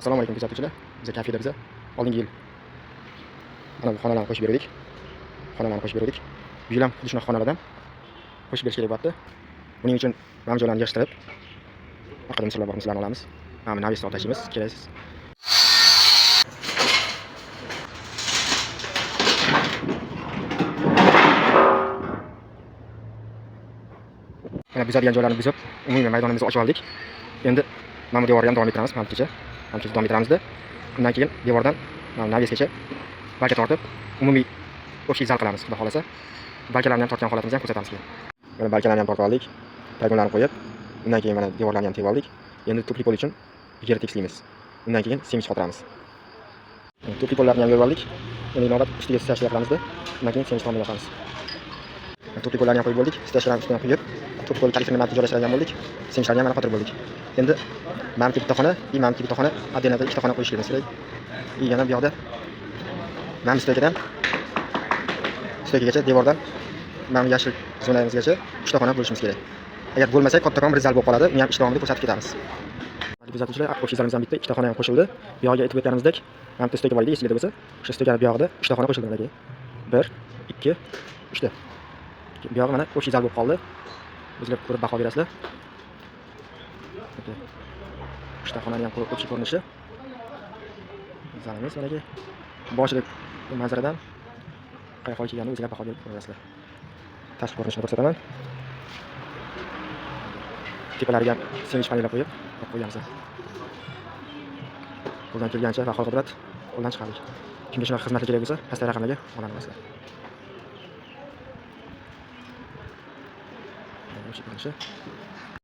Assalomu alaykum kuzatuvchilar. Biza kafeda biza oldingi yil mana bu xonalarni qo'shib berdik. Xonalarni qo'shib berdik. Bu yil ham xuddi shunaqa xonalardan qo'shib berish kerak bo'lyapti. Buning uchun mana bu joylarni yig'ishtirib, orqada misollar bor, misollarni olamiz. Mana bu навес ni tashlaymiz, keraksiz. Mana buzadigan joylarni buzib, umumiy maydonimizni ochib oldik. Endi mana bu devorni ham davom ettiramiz, mana bungacha. Mana bungacha davom ettiramizda. Undan keyin devordan mana навес gacha balka tortib, umumiy общий zal qilamiz, xudo xolasa. Balkalarni ham tortgan holatimizni ham ko'rsatamiz keyin. Mana balkalarni ham tortib oldik. Paygonlarni qo'yib, undan keyin mana devorlarni ham tepib oldik. Endi tupli pol uchun yer tekislaymiz. Undan keyin semich qotiramiz. Tupli pollarni ham yoyib oldik. Endi navbat ustiga stashka qilamizda. Undan keyin semich tomini yoqamiz. Tupli pollarni ham qo'yib bo'ldik. Stashkalarni ustidan quyib, tupli pol kalifini mana joylashtirgan bo'ldik. Semichlarni ham mana qotirib bo'ldik. Endi mana bu bitta xona, и mana bu bitta xona, отдельно ikkita xona qo'yish kerak. И yana bu yoqda mana bu stoykadan stoykagacha devordan mana bu yashil zonamizgacha 3 ta xona bo'lishimiz kerak. Agar bo'lmasa kattakon bir zal bo'lib qoladi. Uni ham ish davomida ko'rsatib ketamiz. Kuzatuvchilar, общий zalimizdan bitta ikkita xona ham qo'shildi. Bu yog'iga aytib o'tganimizdek, mana bitta stoyka bor edi, esinglarda bo'lsa, o'sha stoykani bu yog'ida 3 ta xona qo'shildi mana. 1, 2, 3 ta. Bu yog'i mana общий zal bo'lib qoldi. O'zinglar ko'rib baho berasizlar. 3 ta xonani ham общий ko'rinishi. Zalimiz manaki. Boshida bu manzaradan qay hol kelganini o'zinglar baho berib ko'rasizlar. Tashqi ko'rinishini ko'rsataman. Tepalariga ham sendvich panellar qo'yib, olib qo'yganmiz. Qo'ldan kelgancha va hol qudrat qo'ldan chiqardik. Kimga shunaqa xizmatlar kerak bo'lsa, pastdagi raqamlarga bog'lanasizlar. O'sha ko'rinishi.